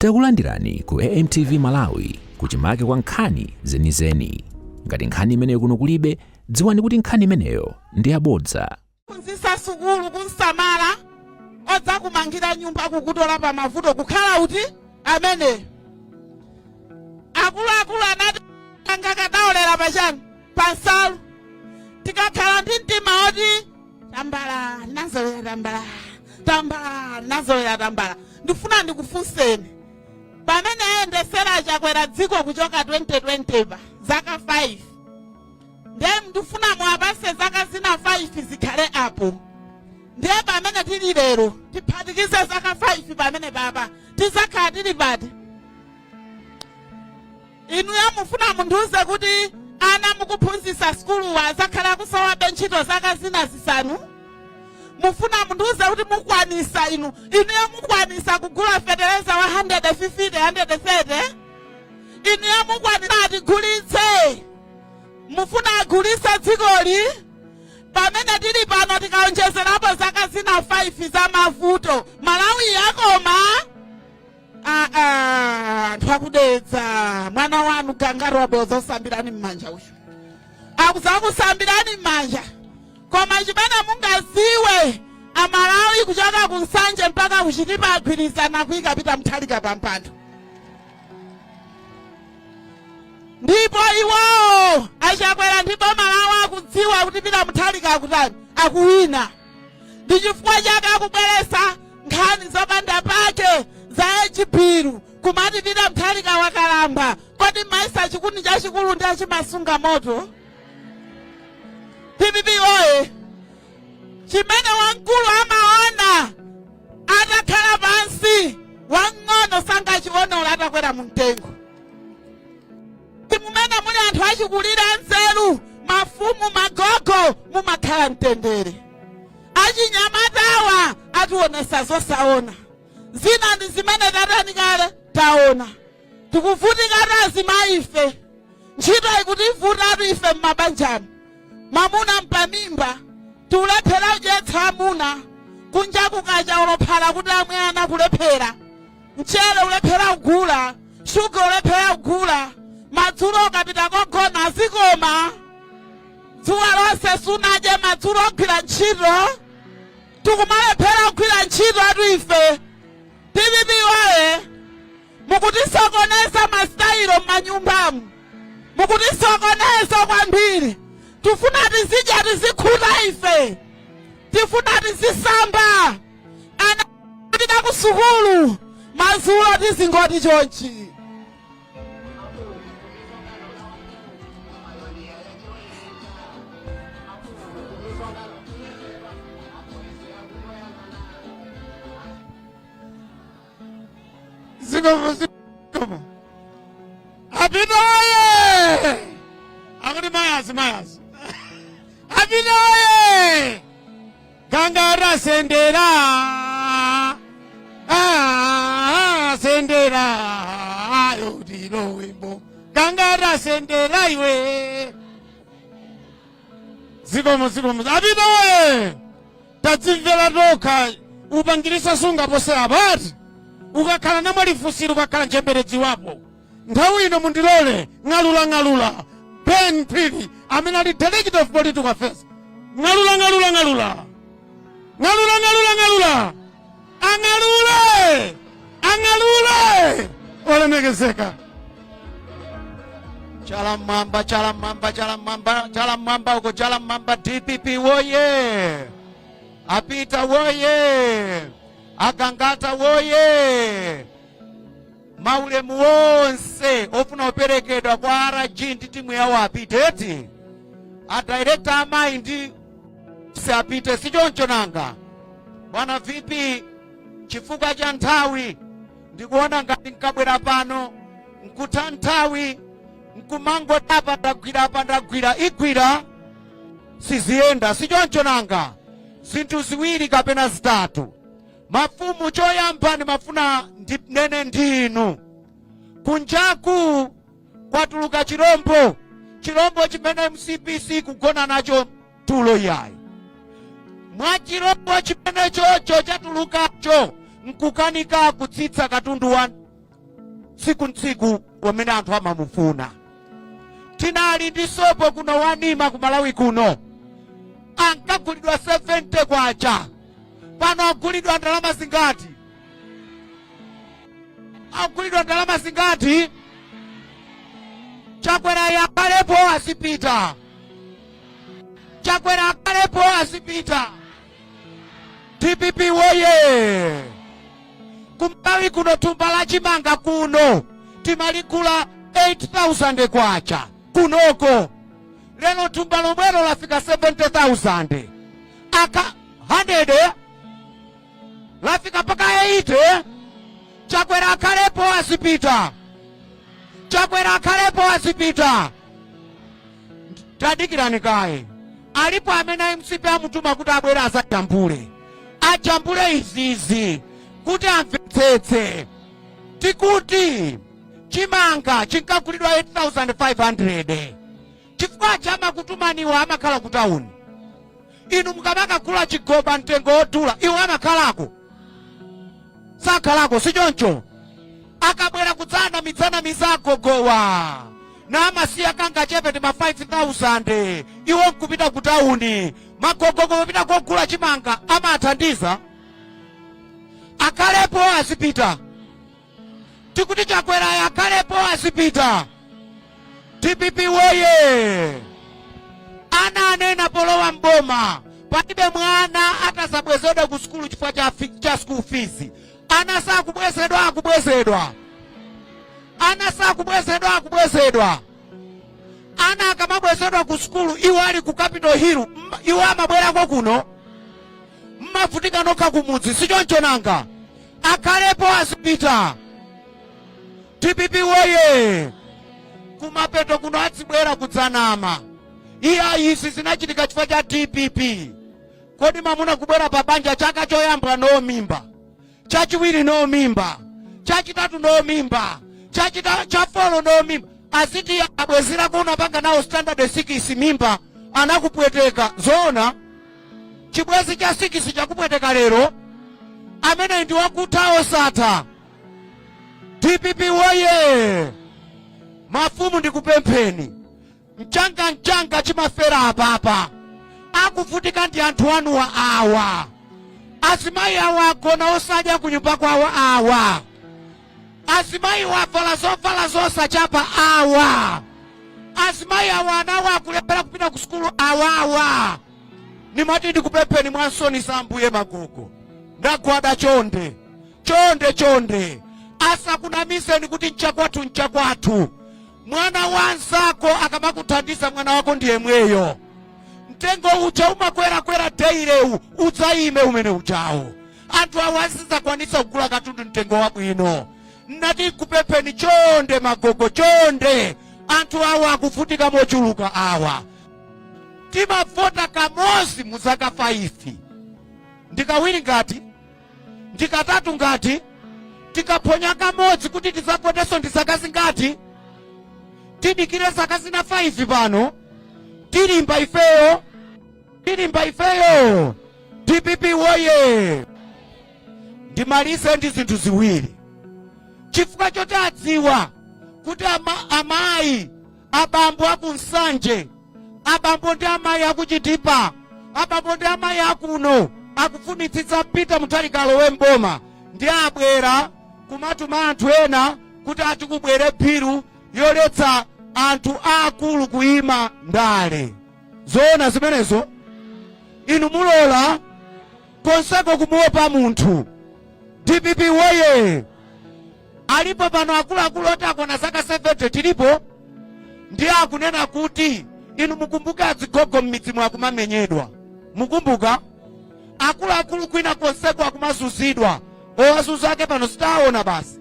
Takulandirani ku AMTV Malawi kuchimake kwa nkhani zenizeni. Ngati nkhani imeneyo kuno kulibe, dziwani kuti nkhani imeneyo ndi yabodza. Phunzitsa sukulu kunsamala odzakumangira nyumba kukutola pa mavuto kukhala uti amene akuluakulu anati anga kadaolera pachani pansalu. Tikakhala ndi mtima oti tambala nazolera tambala, tambala nazolera tambala, ndifuna ndikufunseni, pamene ayendesera Chakwera dziko kuchoka 2020 pa zaka 5, ndiye ndifuna muwapase zaka zina 5 zikhale apo, ndiye pamene tili lero tiphatikize zaka 5 pamene papa tizakhala tili pati? Inuyo mufuna mundiuze kuti ana mukuphunzitsa sukuluwa azakhala kusowabe ntchito zaka zina 5? Mufuna mundiuze kuti mukwanisa inu, inuyo mukwanisa kugula fetereza wa 150, 130? Inuyo mukwanisa? Atigulitse, mufuna agulitse dzikoli? Pamene tili pano tikaonjezerapo zaka zina 5 za mavuto, Malawi yakoma? Aa, anthu akudedza, mwana wanu Gangata wabwera osambirani m'manja uyu, akuzakusambirani m'manja. Koma chimene mungaziwe, Amalawi kuchoka ku Nsanje mpaka kuchitipa agwirizana kuyika Peter Mutharika pa mpando, ndipo iwowo aChakwera ndi boma lawo akudziwa kuti Peter Mutharika akutani, akuwina. Ndi chifukwa chake akubweresa nkhani zopanda pake za age bill, kumati Peter Mutharika wakalamba. Kodi maisa chikuni chachikulu ndi achimasunga moto? DPP oye! Chimene wamkulu amaona atakhala pansi, wamng'ono sangachione atakwera mu mtengo. Mumene muli anthu achikulire anzeru, mafumu, magogo, mumakhala mtendere. Achinyamatawa ationesa zosaona zina ndi zimene tatani kale taona. Tikuvutikatu azimayi ife, ntchito ikutivutatu ife m'mabanjamu. Mamuna mpamimba, tikulephera kudyetsa amuna. Kunja kukacha olophala kuti amwe ana kulephera, mchere ulephera kugula, shuga ulephera kugula. Madzulo ukapita kogona azikoma, dzuwa lonse sunadye, madzulo ogwira ntchito tikumalephera kugwira ntchito atu ife. DPP oye! Mukutisokoneza masitayilo m'manyumbamu, mukutisokoneza kwambiri. Tifuna tizidya tizikhuta ife, tifuna tizisamba, ana apita ku sukulu, madzulo tizingoti chonchi. Zikomo, zikomo. Apita oye! Akuti mayazi, mayazi. Apita oye! Gangata sendera. Ah, sendera. Ayo ndilo wimbo. Gangata sendera iwe. Zikomo, zikomo. Apita oye! Tadzimvera tokha, upangirisa sungapose apati. Ukakhala namwalifusira, ukakhala ntchembere dziwapo. Nthawi ino mundilole ng'alula ng'alula Ben Phiri amene ali Director of Political Affairs. Ng'alula ng'alula ng'alula ng'alula ng'alula ng'alula ang'alule ang'alule olemekezeka. Chala mwamba, chala mwamba, chala mwamba, chala mwamba uko, chala mwamba. DPP woye! Apita woye! Agangata woye! Maulemu wonse ofuna kuperekedwa kwa RG ndi timu yawo apite eti, a director amayi ndi se apite, sichoncho nanga bwana VP? Chifukwa cha nthawi, ndikuona ngati nkabwera pano nkutha nthawi nkumangotapa, ndagwira apa, ndagwira igwira siziyenda, sichoncho nanga? Zinthu ziwiri kapena zitatu, mafumu. Choyamba ndimafuna ndinene ndinu, kunjaku kwatuluka chirombo, chirombo chimene MCP kugona nacho tulo yayi. Mwa chirombo chimene chocho chatulukacho nkukanika kutsitsa katundu wa Tsiku ntsiku wamene anthu amamufuna. Tinali ndi sopo kuno wa Nima ku Malawi kuno, ankagulidwa 70 kwacha, pano agulidwa ndalama zingati? Agulidwa ndalama zingati? Chakwera akhalepo azipita? Chakwera akhalepo azipita? DPP woye! Kumalawi kuno thumba la chimanga kuno timaligula 8000 kwacha kunoko, lero thumba lomwelo lafika 70,000, aka 100 lafika mpaka 80. Chakwera akhalepo azipita? Chakwera akhalepo azipita? Tadikirani kaye, alipo amene MCP amutuma kuti abwere azajambule, ajambule izizi kuti amvetsetse. Tikuti chimanga chinkagulidwa 8500 chifukwa chamakutumaniwa amakhala ku tawuni. Inu mukamakagula chigoba mtengo wodula, iwo amakhalako? Sakhalako, si choncho? Akabwera kudzanamizanamiza agogowa namasiya kangachepe tima 5000, iwo nkupita ku tawuni. Magogo kupita kogula chimanga amathandiza? Akhalepo azipita? Tikuti Chakwera akhalepo azipita? DPP woye! Ananena polowa mboma, palibe mwana atazabwezedwa ku sukulu chifukwa cha school fees. Ana sakubwezedwa? Akubwezedwa. Ana sakubwezedwa? Akubwezedwa. Ana akamabwezedwa ku sukulu, iwo ali ku Capitol Hill, iwo amabwerako kuno? Mmavutika nokha kumudzi, si choncho nanga? Akhalepo azipita? DPP woye! Kumapeto kuno adzibwera kudzanama, iya, izi zinachitika chifukwa cha DPP. Kodi mamuna kubwera pa banja, chaka choyamba no mimba, chachiwiri no mimba, chachitatu no mimba, cha four no mimba, aziti abwezerako unapanga nawo standard 6 mimba anakupweteka? Zoona, chibwezi cha 6 chakupweteka lero? Amene ndi wakutha osatha. DPP woye! Mafumu, ndikupempheni, mchanga mchanga chimafera apapa. Akuvutika ndi anthu anuwa awa. Azimayi awa agona osadya kunyumba kwawo awa. Azimayi wavala zovala zosachapa awa. Azimayi awa anawo akulephera kupita ku sukulu awawa. Nimati ndikupempheni mwansoni za Ambuye, magogo, ndagwada, chonde, chonde, chonde, asakunamizeni kuti nchakwathu, nchakwathu. Mwana wa nzako akamakuthandiza, mwana wako ndi yemweyo. Mtengo uja umakwerakwera daily udzayime umene ujawo. Anthu awo azidzakwanitsa kugula katundu mtengo wabwino. Nati kupempheni chonde, magogo, chonde, anthu awo akuvutika mochuluka awa. Timavota kamodzi mu zaka 5, ndikawiri ngati, ndikatatu ngati. Tikaphonya kamodzi kuti tidzavotenso ndi zaka zingati? Tidikire zaka zina 5. Pano tilimba ifeyo, tilimba ifeyo. DPP woye! Ndimalize ndi zinthu ziwiri. Chifukwa choti adziwa kuti amayi, abambo akuNsanje, abambo ndi amayi akuChitipa, abambo ndi amayi akuno akufunitsitsa Peter Mutharika alowe mboma, ndi abwera kumatuma anthu ena kuti atikubwere bill yoletsa anthu aakulu kuyima ndale. Zoona zimenezo? Inu mulola konseko kumuopa munthu? DPP woye! Alipo pano akuluakulu oti akwana zaka 70? Tilipo. Ndiye akunena kuti, inu mukumbuke, adzigogo m'midzi mwakumamenyedwa, mukumbuka? Akuluakulu kwina konseko akumazunzidwa. Owazunza ake pano sitaona basi.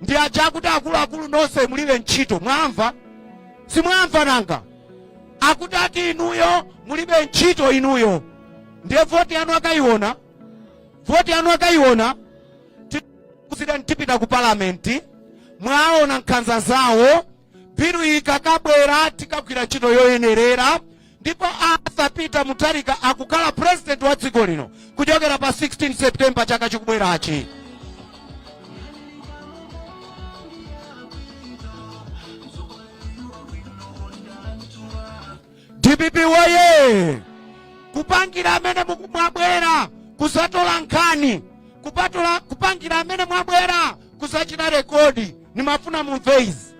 Ndi aja akuti akuluakulu nonse mulibe ntchito. Mwamva? Simwamva nanga? Akuti ati inuyo mulibe ntchito inuyo. Ndiye voti yanu akayiona, voti yanu akayiona. President, tipita ku palamenti, mwaona nkhanza zawo. Bill ikakabwera, tikagwira ntchito yoyenerera, ndipo Arthur Peter Mutharika akukhala president wa dziko lino kuchokera pa 16 September chaka chikubwerachi. DPP woye! Kupangira amene mwabwera kuzatola nkhani, kupatula kupangira amene mwabwera kuzachita rekodi, nimafuna mumve izi.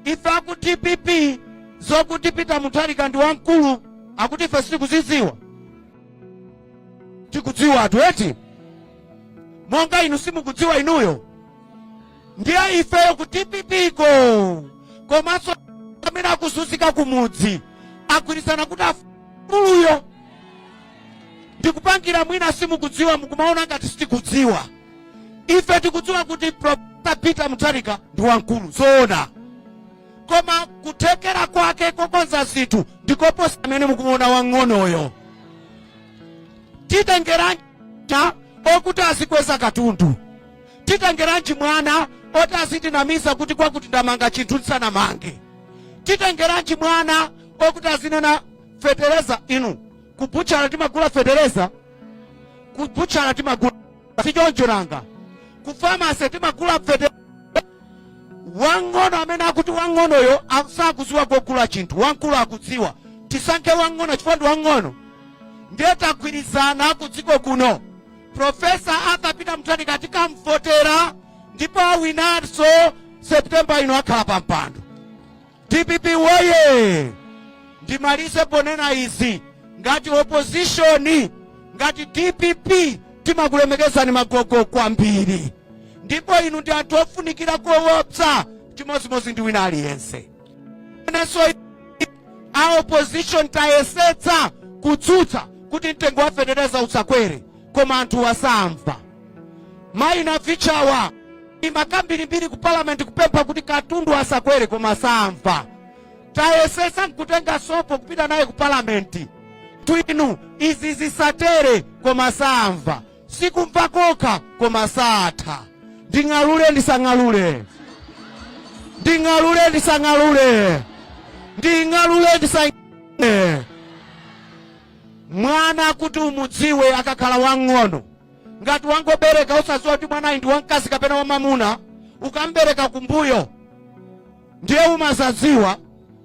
Ife aku DPP, zokuti Peter Mutharika ndi wamkulu, akuti ife sitikuzidziwa. Tikudziwa atu eti, monga inu simukudziwa inuyo. Ndiye ifeyo ku DPP ko, komanso amene akuzunzika kumudzi agwirizana kuti afuluyo. Ndikupangira mwina simukudziwa, mukumaona ngati sitikudziwa. Ife tikudziwa kuti Profesa Peter Mutharika ndi wamkulu, zoona, koma kuthekera kwake kokonza zinthu ndikoposa amene mukuona wang'onoyo. Titengeranji okuti azikweza katundu? Titengeranji mwana oti azitinamiza kuti kwakuti ndamanga chinthu ndisanamange? Titengeranji mwana okuti azinena fetereza? Inu, kubuchala timagula fetereza? Kubuchala timagula, sichoncho nanga? Ku pharmacy timagula fetereza? Wang'ono amene akuti wang'onoyo sakudziwa kogula chinthu, wamkulu akudziwa. Tisankhe wang'ono chifukwa ndi wang'ono? Ndiye tagwirizana ku dziko kuno, Profesa Arthur Peter Mutharika tikamvotera, ndipo awinanso Septemba ino, akhala pa mpando. DPP woye! Ndimalize ponena izi: ngati opposition, ngati DPP, timakulemekezani magogo kwambiri, ndipo inu ndi anthu ofunikira koopsa, chimodzimodzi ndi wina aliyense. Nenso a opposition tayesetsa kutsutsa kuti mtengo wa fetereza usakwere, koma anthu wasamva. Mayi Navichawa imakambirimbiri ku parliament kupempha kuti katundu asakwere, koma samva. Tayesetsa nkutenga sopo kupita naye ku parliament, twinu izi zisatere, koma samva. Sikumva kokha, koma satha. Nding'alule ndisang'alule? Nding'alule ndisang'alule? Nding'alule ndisang'alule? Mwana kuti umudziwe akakhala wang'ono, ngati wangobereka usadziwa kuti mwanayi ndi wamkazi kapena wamamuna, ukambereka kumbuyo ndiye umazadziwa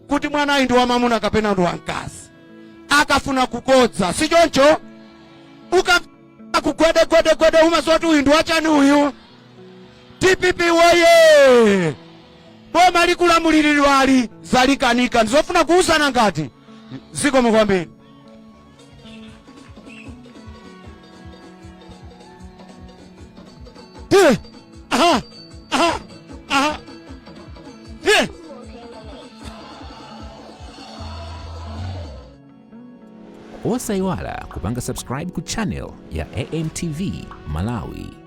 kuti mwanayi ndi wamamuna kapena ndi wamkazi akafuna kukodza, si choncho? Uka kugwede gwede gwede, umadziwa kuti uyu ndi wachani uyu. DPP woye! Boma likulamuliridwali zalikanika, ndizofuna kuuzana ngati zikomo kwambiri. Tiye. Aha. Aha. Aha. Tiye. Osayiwala kupanga subscribe ku channel ya AMTV Malawi.